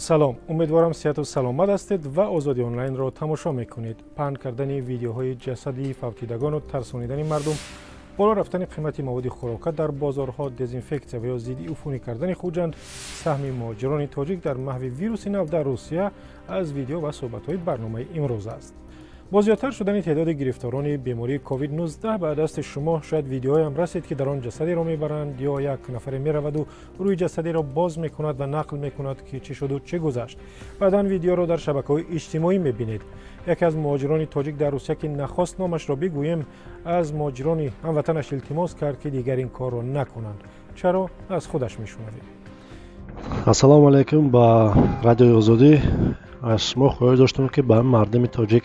Салом, умедворам сиҳату саломат ҳастед ва Озодӣ онлайнро тамошо мекунед. Паҳн кардани видеоҳои ҷасади фавтидагону тарсонидани мардум, боло рафтани қимати маводи хӯрока дар бозорҳо, дезинфексия ва ё зидди уфунӣ кардани Хуҷанд, саҳми муҳоҷирони тоҷик дар маҳви вируси нав дар Русия аз видео ва суҳбатҳои барномаи имрӯз аст. Бо зиёдтар шудани теъдоди гирифторони бемории COVID-19 ба дасти шумо шояд видеоям расид, ки дар он ҷасадеро мебаранд ё як нафаре мераваду рӯи ҷасадеро боз мекунад ва нақл мекунад, ки чӣ шуду чӣ гузашт. Баъдан видеоро дар шабакаҳои иҷтимоӣ мебинед. Яке аз муҳоҷирони тоҷик дар Русия, ки нахост номашро бигӯем, аз муҳоҷирони ҳамватанаш илтимос кард, ки дигар ин корро накунанд. Чаро, аз худаш мешунавед. Ассалому алайкум, ба Радиои Озодӣ. Аз шумо хоҳиш доштам, ки ба мардуми тоҷик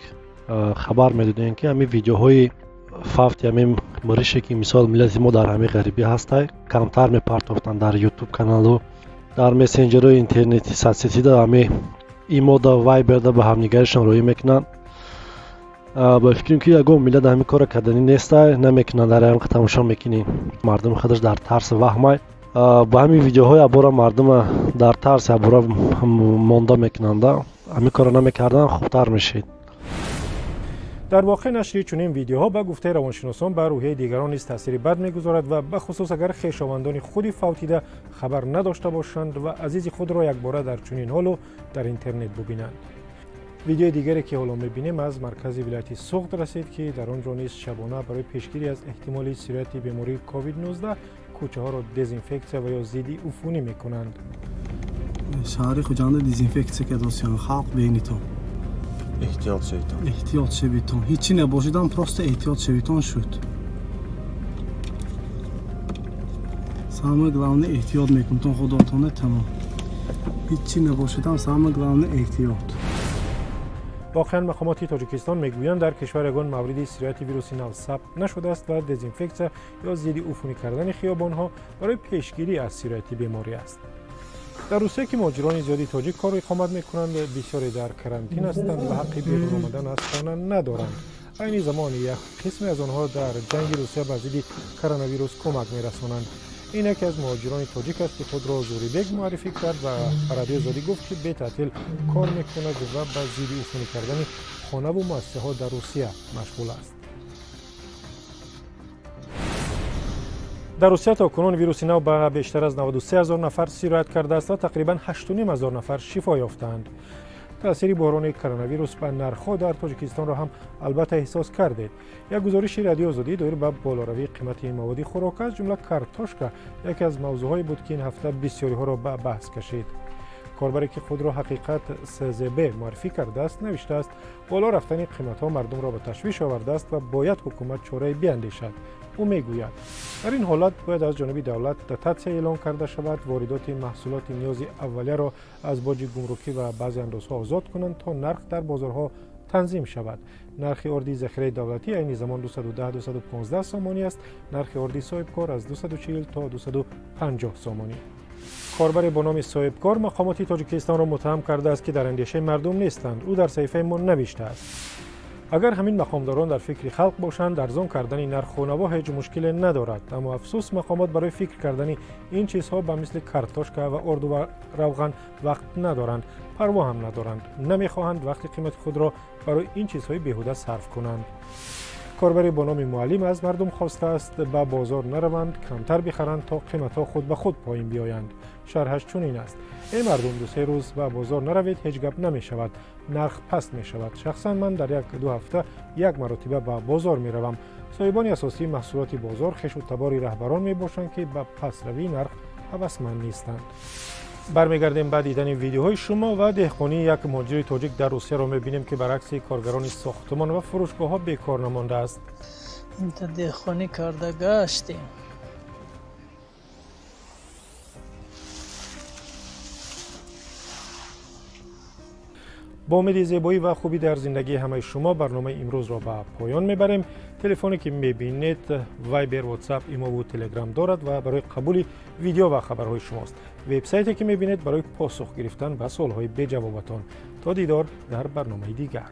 хабар медодем, ки ҳамин видеоҳои фавти ҳамин мурише, ки мисол миллати мо дар ҳамин ғарибӣ ҳастай, камтар мепартофтанд дар ютуб каналу, дар мессенҷерҳои интернети, соцсетида, ҳамин имода, вайберда ба ҳамнигаришон роҳӣ мекунанд. Ба фикрам, ки ягон миллат ҳамин корро карданӣ нестай, намекунанд. Дар ҳамин тамошо мекунӣ, мардум худаш дар тарси ваҳмай. Ба ҳамин видеоҳои абора мардума дар тарси абора монда мекунанда. Ҳамин корро намекардан хубтар мешид. Дар воқеъ нашри чунин видеоҳо, ба гуфтаи равоншиносон, ба рӯҳияи дигарон низ таъсири бад мегузорад ва бахусус агар хешовандони худи фавтида хабар надошта бошанд ва азизи худро якбора дар чунин ҳолу дар интернет бубинанд. Видеои дигаре, ки ҳоло мебинем, аз маркази вилояти Суғд расид, ки дар он ҷо низ шабона барои пешгирӣ аз эҳтимоли сирояти бемории COVID-19 кӯчаҳоро дезинфексия ва ё зидди уфунӣ мекунанд. Шаҳри Хуҷанда дезинфексия кардосиён, халқ бенитон. Эҳтиёт шавитон. Эҳтиёт шавитон. Ҳечи набошидан, просто эҳтиёт шавитон шуд. Самое главное, эҳтиёт мекунтон худотона, тамом. Ҳечи набошидан, самое главное, эҳтиёт. Воқеан, мақомоти Тоҷикистон мегӯянд, дар кишвар ягон мавриди сирояти вируси нав сабт нашудааст ва дезинфексия ё зидди уфунӣ кардани хиёбонҳо барои пешгирӣ аз сирояти беморӣ аст. Дар Русия, ки муҳоҷирони зиёди тоҷик кору иқомат мекунанд, бисёре дар карантин ҳастанд ва ҳаққи берун омадан аз хона надоранд. Айни замон як қисме аз онҳо дар ҷанги Русия бар зидди коронавирус кӯмак мерасонанд. Ин яке аз муҳоҷирони тоҷик аст, ки худро Зурибек муаррифӣ кард ва ба Радиои Озодӣ гуфт, ки бетаътил кор мекунад ва ба зидди уфунӣ кардани хонаву муассисаҳо дар Русия машғул аст. Дар Русия то кунун вируси нав ба бештар аз 93 ҳазор нафар сироят кардааст ва тақрибан 8,5 ҳазор нафар шифо ёфтаанд. Таъсири боҳрони коронавирус ба нархҳо дар Тоҷикистонро ҳам албатта эҳсос кардед. Як гузориши Радиои Озодӣ доир ба болоравии қимати маводи хӯрока, аз ҷумла картошка, яке аз мавзӯъҳое буд, ки ин ҳафта бисёриҳоро ба баҳс кашид. Корбаре, ки худро Ҳақиқат СЗБ муаррифӣ кардааст, навиштааст, боло рафтани қиматҳо мардумро ба ташвиш овардааст ва бояд ҳукумат чораe биандешад. Ӯ мегӯяд, дар ин ҳолат бояд аз ҷониби давлат дотатсия эълон карда шавад, воридоти маҳсулоти ниёзи аввалияро аз боҷи гумрукӣ ва баъзе андозҳо озод кунанд, то нарх дар бозорҳо танзим шавад. Нархи орди захираи давлатӣ айни замон 210-215 сомонӣ аст, нархи орди соҳибкор аз 240 то 250 сомонӣ. Корбаре бо номи Соҳибкор мақомоти Тоҷикистонро муттаҳам кардааст, ки дар андешаи мардум нестанд. Ӯ дар саҳифаи мо навиштааст: агар ҳамин мақомдорон дар фикри халқ бошанд, арзон кардани нарху наво ҳеҷ мушкиле надорад. Аммо афсӯс, мақомот барои фикр кардани ин чизҳо ба мисли картошка ва орду ва равған вақт надоранд, парво ҳам надоранд, намехоҳанд вақти қимати худро барои ин чизҳои беҳуда сарф кунанд. Корбаре бо номи Муаллим аз мардум хостааст ба бозор нараванд, камтар бихаранд, то қиматҳо худ ба худ поин биёянд. Шарҳаш чунин аст: эй мардум, 2-3 рӯз ба бозор наравед, ҳеҷ гап намешавад, нарх паст мешавад. Шахсан ман дар 1-2 ҳафта як маротиба ба бозор меравам. Соҳибони асосии маҳсулоти бозор хешу табори раҳбарон мебошанд, ки ба пастравии нарх ҳавасманд нестанд. Бармегардем ба дидани видеоҳои шумо ва деҳқонии як муҳоҷири тоҷик дар Русияро мебинем, ки баръакси коргарони сохтумон ва фурӯшгоҳҳо бекор намондааст. Инта деҳқонӣ карда гаштем. Бо умеди зебоӣ ва хубӣ дар зиндагии ҳамаи шумо барномаи имрӯзро ба поён мебарем. Телефоне, ки мебинед, Вайбер, Ватсап, Имову Телеграм дорад ва барои қабули видео ва хабарҳои шумост. Вебсайте, ки мебинед, барои посух гирифтан ба суолҳои беҷавобатон. То дидор дар барномаи дигар.